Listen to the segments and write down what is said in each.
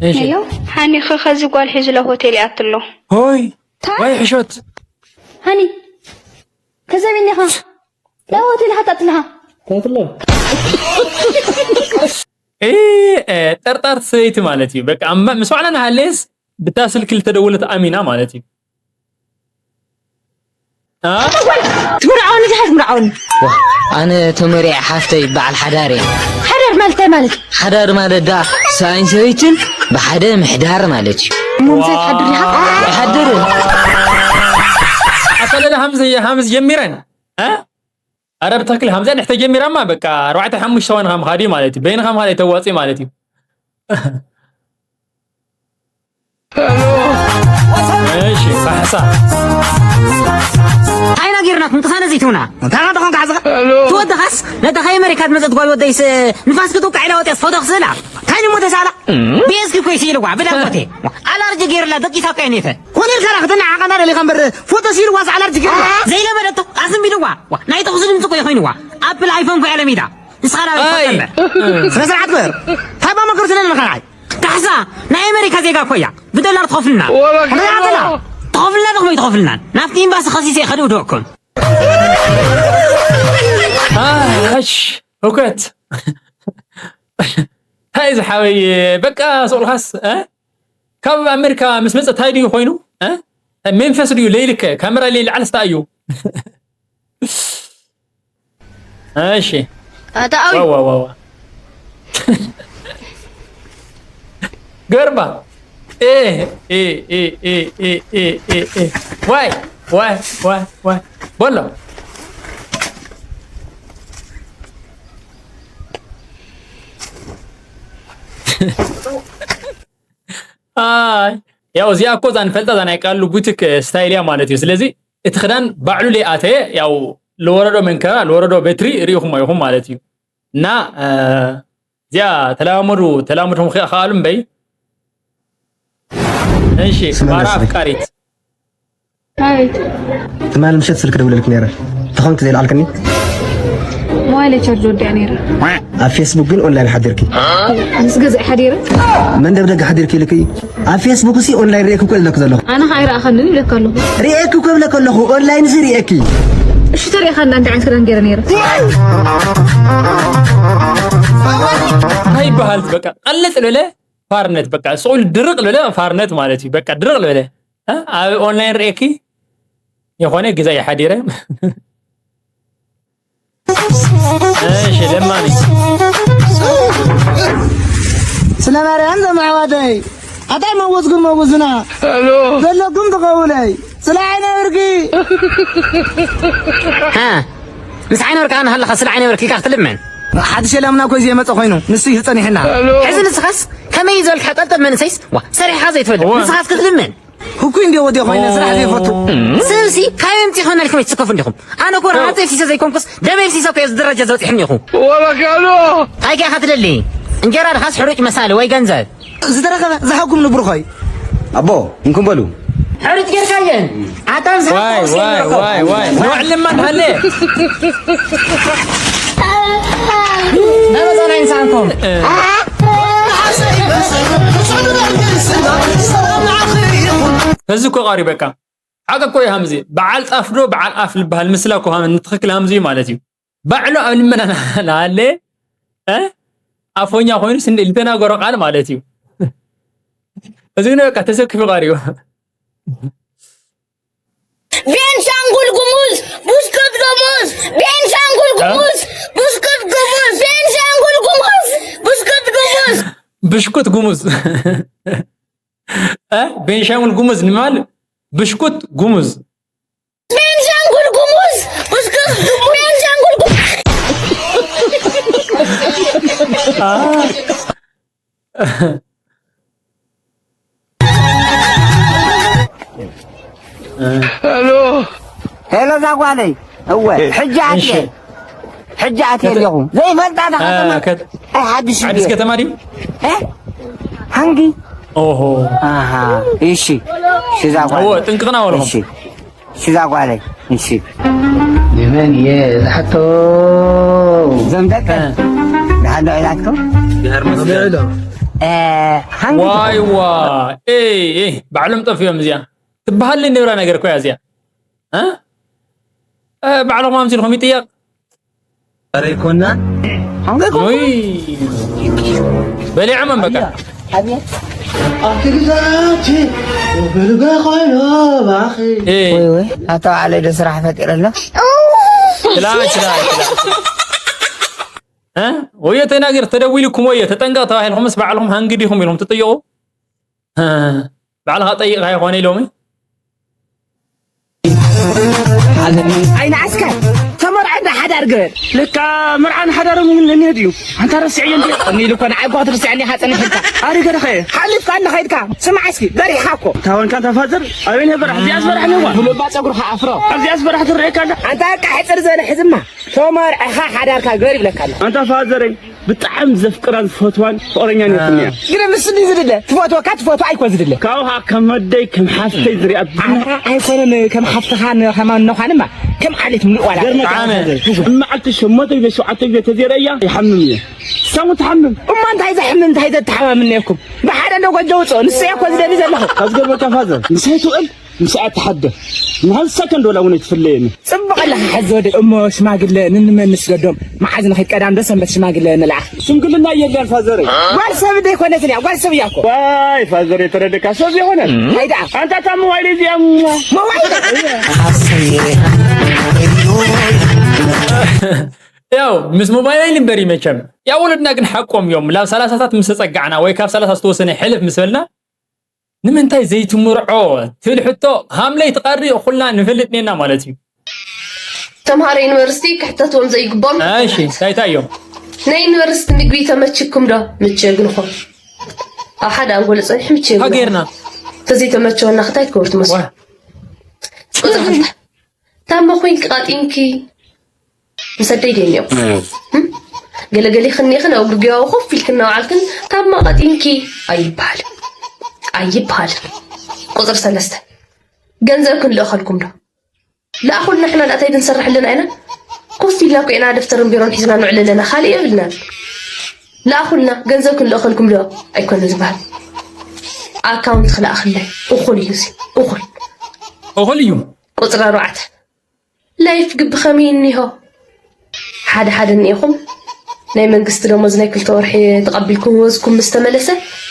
እሺ። ሄሎ፣ ሓኒ ኸ ኸዚ ጓል ሒዙ ለ ሆቴል ይኣትሎ። ሆይ፣ ታ? ወይ ሕሾት። ሃኒ፣ ከዘብ ኢኻ። ለ ሆቴል ሓታ ትልሃ። እ፣ እ፣ ጠርጣር ሰበይቲ ማለት እዩ። በቃ፣ እማ-፣ ምስ ባዕላ ንሃለየስ፣ ብታ ስልኪ ልተደወለት ኣሚና ማለት እዩ። አ? ትምርዓወኒ፣ ድሓር ትምርዓወኒ። ዋ፣ ኣነ ተመሪዐ ሓፍተይ በዓል ሓዳር እየ። ሓዳር ማለት እንታይ ማለት? ሓዳር ማለት ደኣ ሰብኣይን ሰበይትን ብሓደ ምሕዳር ማለት እዩ። እሞ ምሳይ ትሓድር ኢኻ? ይሓድር። ኣታ ለለ ሃምዝ፣ ሃምዝ ጀሚረን። አ? ኣረ ብትኽክል ሃምዛ ድሕተ ጀሚራማ በቃ ኣርባዕተ ሓሙሽተ ዋንኻ ምኻድ እዩ ማለት እዩ። በይንኻ ምኻድ ኣይተዋፅእ ማለት እዩ። እሺ፣ ካሕሳ። እንታይ ኢና ጌርናኩም? ቅሳነ ዘይትውና። እንታይ ናትኹም ካሕሳ? ትወድኻስ ነታ ከይ ኣሜሪካ ትመጸት ጓል ወደይስ ንፋስ ክትውቃዕ ኢላ ወጥያስ ፎቶ ክስእላ? እንታይ ንሞ ተሳላ? ቢኤስኪ እኮ ይስኢልዋ፣ ብዳንጎቴ። ኣላርጂ ጌርላ፣ ደቂሳ እኮ እየ ኔተ። ኮነ ኢልካ ዳ ክትነዓቐና ደሊኻ እምበር፣ ፎቶ ስኢልዋስ ኣላርጂ ጌርላ። ዘይለመደቶ፣ ኣስም ኢልዋ። ዋ፣ ናይ ተኹሲ ድምፂ እኮ ይኾይንዋ። ኣፕል ኣይፎን እኮ እያ ለሚዳ። ንስኻ ናበይ ኣይ። ትፈልጥ እምበር? ስነ ስርዓት ግበር። እንታይ ባመገሩ ስለ ዘለኻ ንዓይ? ካሕሳ፣ ናይ ኣሜሪካ ዜጋ እኮ እያ። ብዶላር ትኸፍልና። ወላ ርኣትና። ትኸፍልና ዶ ከመይ ትኸፍልና? ናብቲ ኤምባሲ ከሲሰ ይኸዱ ዶ እኮን? ኣሽ፣ ህውከት። እንታይ ዝሓወይ፣ በቃ ሱቕ ኢልካስ፣ እ? ካብ ኣሜሪካ ምስ መጸ ታይ ድዩ ኮይኑ? እ? መንፈስ ድዩ? ለይልከ ካሜራ ለይል ዓለስታ እዩ። እሺ። ኣታ ኣዊ። ዋ፣ ዋ፣ ዋ፣ ዋ። ገርባ። ኤ፣ ኤ፣ ኤ። ዋይ፣ ዋይ፣ ዋይ፣ ዋይ። በሎ። ኣይ፣ ያው እዚኣ እኮ እዛ ንፈልጣ እዛ ናይ ቃሉ ቡቲክ ስታይል እያ ማለት እዩ። ስለዚ እቲ ክዳን ባዕሉ ለይኣተየ ያው ለወረዶ መንከራ፣ ለወረዶ በትሪ ርኢኹሞ ኢኹም ማለት እዩ። እና፣ እ፣ እዚኣ ተለማመዱ፣ ተለማመድኩም ክኣ-፣ ከኣሉ እምበይ። እሺ፣ ስመለስ ማራ ነይ። ኣፍቃሪት። ኣቤት። ትማሊ ምሸት ስልክ ደውለልክ ነይረ። ተኾንክ ዘይልዓልክኒ? ሞባይለይ ቻርጅ ወዲኣ ነይራ። ኣብ ፌስቡክ ግን ኦንላይን ሓዲርኪ። ምስ ገዛኢ ሓዲረ? መንደብ ደገ ሓዲርኪ ኢልኪ? ኣብ ፌስቡክ ሲ ኦንላይን ርኤኪ እኮ ኢለኪ ዘለኹ። ኣነ ኸኣ ኣይረኣኻንን ኢለካ ኣለኹ። ርኤኪ እኮ ኢለኪ ኣለኹ። ኦንላይን ሲ ርኤኪ። እሺ፣ ተሪእኻኒ እንታይ ዓይነት ክዳን ገይረ ነይረ? እንታይ ይበሃል በቃ፣ ቀለጥ ዝበለ ፋርነት በቃ፣ ስቕ ኢሉ ድርቕ ዝበለ ፋርነት ማለት እዩ። በቃ ድርቕ ዝበለ፣ እ፣ ኣብ ኦንላይን ርኤኪ የኾነ ግዛ ይሓዲረ። እሺ፣ ለማኒ። ስለ ማርያም ዞም ኣሕዋተይ፣ ኣታይ መወዝኩም መውዝና? ሄሎ። ዘለኩም ትኸውለይ፣ ስለ ዓይነ ብርኪ። ሃ፣ ምስ ዓይነ ብርኪ ኣነ ሃለኻ ስለ ዓይነ ብርኪ ኢልካ ክትልመን? ሓድሽ የላምና እኮ እዩ ዘየመፀ ኮይኑ፣ ንሱ እዩ ጸኒሕና። ሄሎ። ሕዚ ንስኻስ ከመይ እዩ ዝበልካ ጠልጠል መንእሰይስ? ዋ፣ ሰሪሕኻ ዘይትፈልጥ፣ እወ። ንስኻስ ክትልመን? ህኩይ እንዲ ወዲ ኮይነ ስራሕ ዘይፈቱ። ስብሲ፣ ካበይ ኣምፂእኻ ናልኩም ኣይትስከፉ እንዲኹም? ኣነ እኮ ረሃፀ ፍሲሰ ዘይኮንኩስ፣ ደመይ ፍሲሰ እኮ እየ እዚ ደረጃ ዝበፂሕኒ ኢኹ። ወላ ካሎ። እንታይ ከ ኢኻ ትደሊ? እንጀራ ድኻስ ሕሩጭ መሳሊ ወይ ገንዘብ? ዝተረኸበ ዝሃብኩም ንብሩኸይ። ኣቦ፣ እንኩም በሉ። ሕሩጭ ጌርካየን? ኣታ ምስ ዋይ፣ ሃብታ ዋይ፣ ወስደልካ። ዋይ፣ ዋይ። ንውዕል ድማ ንሃለ። ናበዛ ናይ ንሳንኩም። እዚ እኮ ቃሪ በቃ። ሓቂ እኮ እዩ ሃምዚ። በዓል ጣፍ ዶ በዓል ኣፍ ልበሃል ምስላ እኮ ሃም-፣ ንትኽክል ሃምዚ እዩ ማለት እዩ። ባዕሉ ኣብ ልመና ናሃለ፣ እ? ኣፎኛ ኮይኑስ እንደ ልተናገሮ ቃል ማለት እዩ። እዚ ግን በቃ ተሰኪፉ ቀሪቡ። ቤንሻንጉል ጉሙዝ፣ ብስኩት ጉሙዝ፣ ቤንሻንጉል እ? ጉሙዝ፣ ብስኩት ጉሙዝ፣ ቤንሻንጉል ጉሙዝ፣ ብስኩት ጉሙዝ። ብሽኩት ጉሙዝ። እ? ቤንሻንጉል ጉሙዝ ንማል ብሽኩት ጉሙዝ። ቤንሻንጉል ጉሙዝ፣ ብስኩት ጉሙዝ፣ ቤንሻንጉል ጉሙዝ። አ። ሄሎ። ሄሎ፣ እዛ ጓለይ። እወ፣ ሕጂ ኣትየ። እሺ። ሕጂ ኣትየ ከተ-፣ ኣለኹ። ዘይፈልጣ ዳ አ፣ ከተማ። ከት-፣ ኣይ፣ ሓድሽ ኣዲስ እንድየ። ከተማ ድዩ? እ? ሃንጊ። ኦሆ። ኣሃ፣ እሺ። እሺ፣ እዛ ጓለይ። እወ፣ ጥንቅቕና በልኹም። እሺ። እሺ፣ እዛ ጓለይ። እሺ። ንመን እየ ዝሓቶ? እዞም ደቀ። እ። ደሓን ዶ ኢላትኩም? ድሕር መስገን። እ፣ ሃንጊ ዋይ ዋ፣ ኤይ፣ ኤይ፣ ባዕሎም ጠፊኦም እዚኣ። ትበሃል ነብራ ነገር እኮ እያ እዚኣ። እ? እ፣ ባዕልኹም ኣምሲልኩም ይጥየቕ። ኧረ ይኮና። ሃንጊ እኮ። ውይ። በሊዖም በቃ። ኣብቲ ግዛት ወበልጋ ኮይኑ ባኺ። ኤይ። ወይ ወይ፣ ኣቶ ዓለይ ዶ ስራሕ ፈጢሩ ኣሎ? ችላ፣ ችላ፣ ችላ። እ? ወዮ ተናገር፣ ተደዊሉኩም ወዮ፣ ተጠንቀቕ ተባሂልኩምስ ባዕልኹም ሃንጊ ዲኹም ኢልኩም ትጥይቑ? እ፣ ባዕልኻ ጠይቕካ ይኾነ ኢሎሚ? ኣይንዓስካን፣ ተመርዖ እንዳ ሓዳር ግበር። ለካ መርዓን ሓዳርን እውን እኒሀ ድዩ? ኣንታ ረሲዐዮ እንዲ። እኒ ኢሉ እኮ ንዓይ እኮ ክትርስዐኒ ኢኻ ጸኒሕካ። ኣሪ ገደኸ? ሓሊፍካ እንዳ ኸይድካ። ስማዕ እስኪ፣ በሪሕኻ እኮ። ታወንካ እንታ ፋዘር፣ ኣበይ ነህ በራሕ? እዚኣስ በራሕ ነዋ። ብሉባ ጸጉርኻ ኣፍሮ። ኣብዚኣስ በራሕ ትረኤካ ኣላ። ኣንታ በቃ ሕጽር ዝበለ ሕዝማ። ተመርዕኻ ሓዳርካ ግበር ይብለካ ኣሎ። ኣንታ ፋዘረይ፣ ብጣዕሚ ዘፍቅራን ዝፈትዋን ፍቕረኛን እያ ትምኒያ። ግን ምስ እንዲ ዝድለ፣ ትፈትወካ ትፈትዋ ኣይኮን ዝድለ። ካብኡ ኸዓ ከም ወደይ፣ ከም ሓፍተይ ዝሪኣ ኣታ ኣይኮነን ከም ሓፍትኻን ከም ኣኖኻንማ፣ ከም ዓሌት ምሉእ ዋላ። ገርመካ ኣነ ፋዘር፣ እማ ዓልቲ ሸሞንተ ግዜ ሸውዓተ ግዜ ተዘይረእያ ይሓምም እየ። ሳሙ ትሓምም። እማ እንታይ ዘሕምም፣ እንታይ ዘተሓማምን ነይርኩም? ብሓደ እንዶ ጎጆ ውፅኦ፣ ንሱ እየ እኮ ዝደሊ ዘለኹ። ካብ ዝገርመካ ፋዘር፣ ምሳይ ትውዕል፣ ምሳይ ኣትሓድር። ንሓንቲ ሰከንድ ወላ እውን ኣይትፍለየኒ። ጽቡቕ ኣለኻ ሕዚ ወደ እሞ ሽማግለ ንንመን ንስገዶም። መዓዝ ንኸይድ ቀዳም ዶ ሰንበት ሽማግለ ንልኣኽ? ሽምግልና የለን ፋዘረይ። ጓል ሰብ ደይኮነትን እያ፣ ጓል ሰብ እያ እኮ። ዋይ ፋዘር የተረደካ ሰብ የሆነ። እንታይ ደኣ? ኣንታ እታ ሞባይል እዚኣ እሞ። ሞባይል? ያው ምስ ሞባይል ኣይንበር እዩ መቸም። ያው ወለድና ግን ሓቆም እዮም። ላብ ሰላሳታት ምስ ተጸጋዕና ወይ ካብ ሰላሳ ዝተወሰነ ሕልፍ ምስ በልና ንምንታይ ዘይትምርዖ ትብል ሕቶ ሃም ለይትቐሪ ኩልና ንፈልጥ ኔና ማለት እዩ። ተምሃሮ ዩኒቨርሲቲ ክሕተትዎም ዘይግብኦም እሺ፣ እንታይ እንታይ እዮም? ናይ ዩኒቨርሲቲ ምግቢ ተመችኩም ዶ? ምቸ ግንኹም። ኣብ ሓደ ኣንጎሎ ጸኒሑ ምቸ ግንኹም። ሃገርና። ተዘይተመቸወና ክታይ ትገብሩ ትመስሉ? ዋ። ቁጽሪ ክልተ። ታሞ ኮይንኪ ቃጢንኪ ምስ ኣደይ ደይ እኒኦ። እም? ገለገሊኽን እኒእኽን ኣብ ግርግያዊ ኮፍ ኢልክን እናወዓልክን ታማ ቃጢንኪ ኣይበሃልን። ኣይበሃልን። ቁጽሪ ሰለስተ። ገንዘብ ክንልእኸልኩም ዶ? ለኣኹልና፣ ንሕና ደኣ እንታይ ድንሰርሕ ኣለና ኢና? ኮፍ ኢልና እኮ ኢና ደፍተርን ቢሮን ሒዝና ንውዕል ኣለና። ካልእ የብልናን። ለኣኹልና፣ ገንዘብ ክንልእኸልኩም ዶ? ኣይኮነ ዝበሃል። ኣካውንት ክልኣኽለይ። እኹል እዩ እዚ። እኹል። እኹል እዩ። ቁጽሪ ኣርባዕተ። ላይፍ ግቢ ከመይ እኒሆ? ሓደ ሓደ እኒኢኹም ናይ መንግስቲ ደሞዝ ናይ ክልተ ወርሒ ተቐቢልኩም ወዝኩም ምስ ተመለሰ፣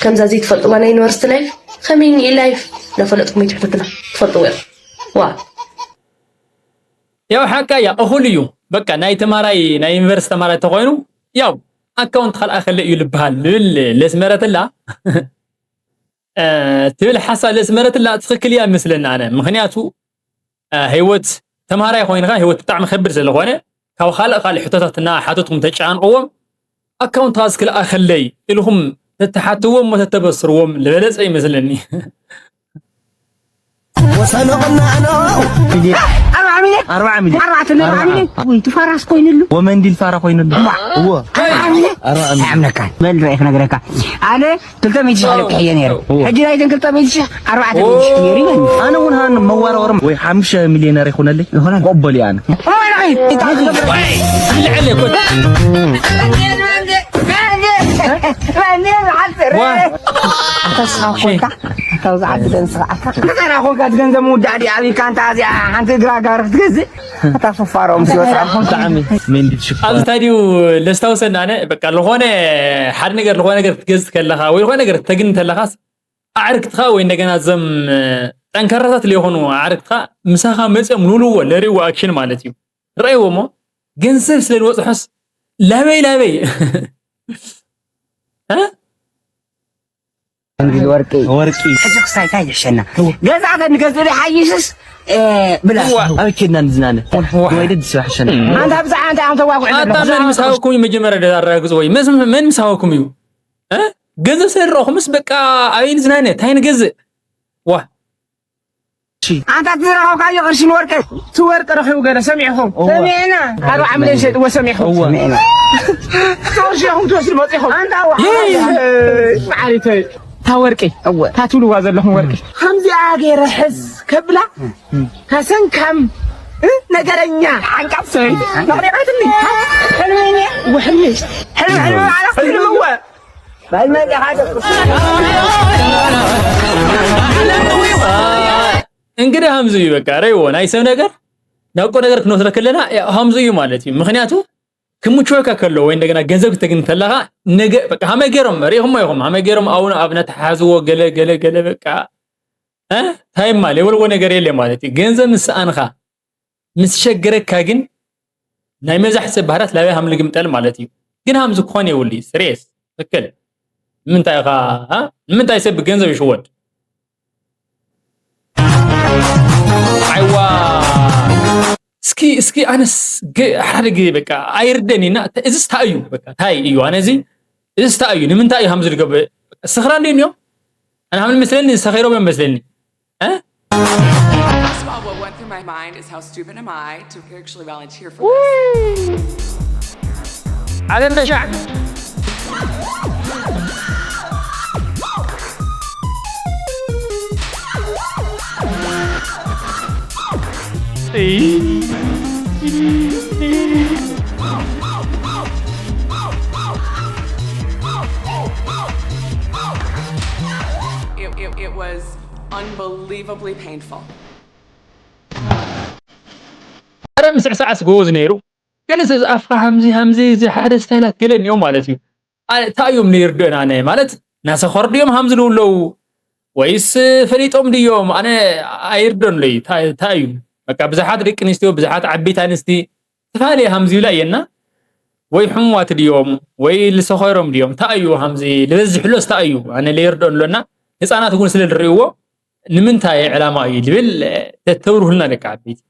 ከምዛ ዘይትፈልጥዋ ናይ ዩኒቨርሲቲ ላይፍ፣ ከመይ እኒኢ ላይፍ እናፈለጥኩም ኣይትሕተቱና፣ ትፈልጥዎ ኢኹም። ዋ። ያው ሓቃ እያ፣ እኹል እዩ። በቃ ናይ ተማራይ፣ ናይ ዩኒቨርሲቲ ተማራይ ተኾይኑ፣ ያው ኣካውንት ካልኣ ከለ እዩ ልበሃል ልብል ለስመረትላ፣ እ፣ ትብል ሓሳብ ለስመረትላ ትኽክል እያ መስለኒ ኣነ። ምኽንያቱ፣ እ፣ ህይወት ተምሃራይ ኮይንካ ህይወት ብጣዕሚ ከብድ ስለኾነ፣ ካብ ካልእ ካልእ ሕቶታት እናሓተትኩም ተጨናንቕዎም፣ ኣካውንት እስኪ ልኣኸለይ ኢልኩም ተተሓትዎም እሞ ተተበስርዎም ዝበለጸ ይመስለኒ። ወሰኖ ቅናኖ። ኣርባዓ ሚልዮን? ኣርባዓ ሚልዮን። ኣርባዕተ ሚልዮን፣ ኣርባዓ ሚልዮን። ኣርባዓ። ወይ፣ እቲ ፋራስ ኮይኑሉ። ወመንዲል ፋራ ኮይኑሉ። እዋ። እዎ። ኣርባዓ ሚልዮን? ኣርባዓ ሚልዮን። ኣምነካ። በል፣ ርኣይ ክነግረካ። ኣነ ክልተ ሚእቲ ሺሕ ለቂሐዮ ነይረ። እዎ። ሕጂ ናይዘን ክልተ ሚእቲ ሺሕ፣ ኣርባዕተ ሚእቲ ሺሕ ገይሩ ይበኒ። ኣነ እውን ሃን መዋራወር ወይ ሓሙሽተ ሚልዮነር ይኹነለይ። ይኹነል። ክቕበል እየ ኣነ። እሞ ንኸይድ። ወይ፣ ልዕል እኮ። ዋ። ኣታ ስኻ ኮንካ፣ ኣታ ውዛ ዓዲ ደንስኻ፣ ኣታ ንኸራ ኮንካ፣ እቲ ገንዘብ ምውዳእ ድዩ ኣብይካ፣ ኣንታ እዚኣ ሓንቲ እግራ ጋር ክትገዝእ፣ ኣታ ሶፋሮም ሲወጣ። ብጣዕሚ ሜንዲት ሽኮር። ኣብዚ እንታይ ድዩ ለስታውሰና፣ ኣነ በቃ፣ ዝኾነ ሓደ ነገር፣ ዝኾነ ነገር ክትገዝእ ከለኻ፣ ወይ ዝኾነ ነገር ክተግኒ ከለኻስ፣ ኣዕርክትኻ ወይ እንደገና እዞም፣ እ፣ ጠንካራታት ለይኾኑ ኣዕርክትኻ ምሳኻ መፂኦም ልውልዎ፣ ለርእይዎ ኣክሽን ማለት እዩ። ረእይዎ እሞ፣ ገንዘብ ስለ ዝወፅሖስ፣ ላበይ፣ ላበይ? እ? እንግዲህ ወርቂ። ወርቂ። ሕጂ ክሳይ እንታይ ይሕሸና? ገዛ ተንገዝእ ዶ ይሓይሽስ፣ እ፣ ብላ። እዋ። ኣበይ ኬድና ንዝናነ? እዋ። ወይ ደስ ይሕሸና። ኣንታ ብዛዕባ እንታይ ኣንተ ዋጉዕ ኣለኹ? ኣታ መን ምስ ሃበኩም እዩ መጀመርያ ደኣ ኣረጋግጽ ወይ? መስ-፣ መን ምስ ሃበኩም እዩ? እ? ገንዘብ ስለ ዝረኹምስ በቃ ኣበይ ንዝናነ? እንታይ ንገዝእ? ዋ። ኣንታ ትዝረኸብካዮ ቅርሺ ንወርቂ። እቲ ወርቂ ረኺቡ ገለ ሰሚዕኹም? እዋ። ሰሚዕና። ኣርባዓ ሚልዮን ሸጥዎ ሰሚዕኹም? እዋ። ሰሚዕና። ቅርሺ ኢኹም ትወስዱ መጺኹም። ኣንታ ዋ። ይይ። መዓሪተይ። እታ ወርቂ። እወ። እታ ትብልዋ ዘለኹም ወርቂ። ከምዚኣ ገይረ ሕዝ ከብላ፣ ከሰንካም፣ እ፣ ነገረኛ፣ ሓንቃብ ሰበይቲ፣ መቕሪባትኒ። ሕልሚ፣ ወሕልሚ፣ ሕልሚ፣ ሕልሚ፣ ማለት ሕልሚ፣ እወ። እንግዲህ ሀምዙ እዩ በቃ ረይዎ ናይ ሰብ ነገር ናቆ ነገር ክንወስደ ከለና ሀምዙ እዩ ማለት እዩ። ምክንያቱ ክምችወካ ከሎ ወይ እንደገና ገንዘብ ክተግኝ ከለኻ ነገ በቃ ሀመይ ገይሮም ሪኢኹሞ ኢኹም ሀመይ ገይሮም ኣቡነ ኣብነት ሓዝዎ ገለ ገለ ገለ በቃ እ ታይማ የብልዎ ነገር የለ ማለት እዩ። ገንዘብ ምስ ሰኣንኻ ምስ ሸገረካ ግን ናይ መብዛሕትኡ ሰብ ባህርያት ላበይ ሃምሊ ግምጠል ማለት እዩ። ግን ሃምዚ ክኾን የብሉ እዩ። ስሬስ ትክክል። ንምንታይ ኢኻ እ? ንምንታይ ሰብ ብገንዘብ ይሽወድ? ኣይዋ እስኪ እስኪ ኣነስ ገ- ሓደ ግዜ በቃ ኣይርደን ኢና እዚ ስታይ እዩ በቃ ታይ እዩ ኣነ እዚ እዚ ስታይ እዩ ንምንታይ እዩ ሃምዚ ዝገብር ስኽራን ድዩ እኒኦ ኣነ ሃምሊ መስለኒ ሰኺሮም እዮም መስለኒ እ? First of all, what went through my mind is how stupid am I to actually volunteer for this? ዓለም በሻዕ It, it, it was unbelievably painful. ኣረ ምስዕሳዕስ ጎበዝ ነይሩ ገለስ እዚ ኣፍካ ሃምዚ ሃምዚ እዚ ሓደ ስታይላት ገለ እኒኦ ማለት እዩ እንታይ እዮም ነይርድኦን ኣነ ማለት ናሰኸሩ ድዮም ሃምዚ ልውለው ወይስ ፈሊጦም ድዮም ኣነ ኣይርደንለይ እንታይ እዩ በቃ ብዙሓት ደቂ ኣንስትዮ ብዙሓት ዓበይቲ ኣንስቲ ዝተፈላለየ ሃምዚ ይብላ እየና ወይ ሕሙማት ድዮም ወይ ልሰኸሮም ድዮም እንታይ እዩ ሃምዚ ልበዝሕሎስ እንታይ እዩ ኣነ ለይርደኦ ኣሎና ህፃናት እውን ስለ ልርእይዎ ንምንታይ ዕላማ እዩ ልብል ተተብርሁልና ደቂ ዓበይቲ